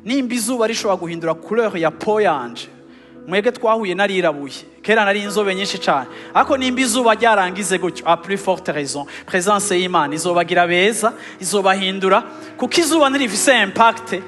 Nimba izuba rishobora guhindura couleur ya peau yanje, mwebwe twahuye narirabuye, kera nari inzobe nyinshi cyane, ariko nimba izuba ryarangize gutyo, à plus forte raison présence y'Imana izobagira beza, izobahindura, kuko izuba ntirifise impact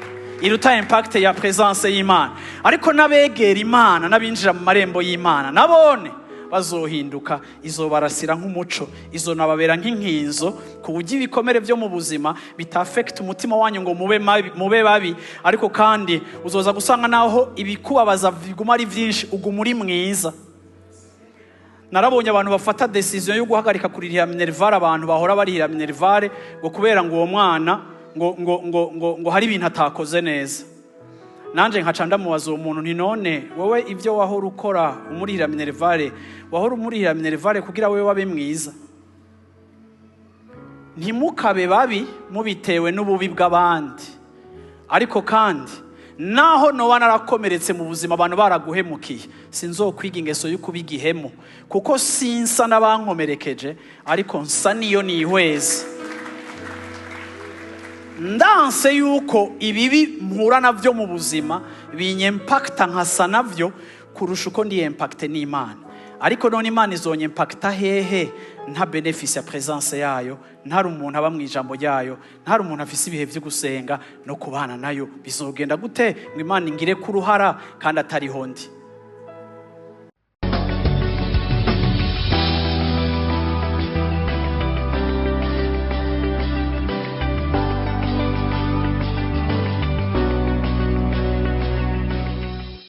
iruta impact ya présence y'Imana. Ariko n'abegera Imana, n'abinjira mu marembo y'Imana, nabone bazohinduka, izobarasira nk'umuco, izonababera nk'inkinzo, ku buryo ibikomere byo mu buzima bitafekita umutima wanyu ngo mube mabi, mube babi. Ariko kandi uzoza gusanga naho ibikubabaza biguma ari byinshi, uguma uri mwiza. Narabonye abantu bafata décision yo guhagarika kuririra minerval, abantu bahora barihira minerval ngo kubera ngo uwo mwana ngo hari ibintu atakoze neza. Nanje nkaca ndamubaza uwo muntu nti: "None wowe ibyo wahora ukora umurihira minerval, wahora umurihira minerval kugira wewe wabe mwiza?" Ntimukabe babi mubitewe n'ububi bw'abandi. Ariko kandi naho noba narakomeretse mu buzima, abantu baraguhemukiye, sinzokwiga ingeso yo kuba igihemu, kuko sinsa n'abankomerekeje, ariko nsa niyo nihweza. Ndanse yuko ibibi mpura navyo mu buzima binyempakita nkasa navyo kurusha uko ndi impacté n'Imana. Ariko none Imana izonyempakita hehe nta bénéfice ya présence yayo, ntari umuntu aba mu ijambo ryayo, ntari umuntu afise ibihe byo gusenga no kubana nayo? Bizogenda gute ngo Imana ingire ku ruhara kandi atariho ndi?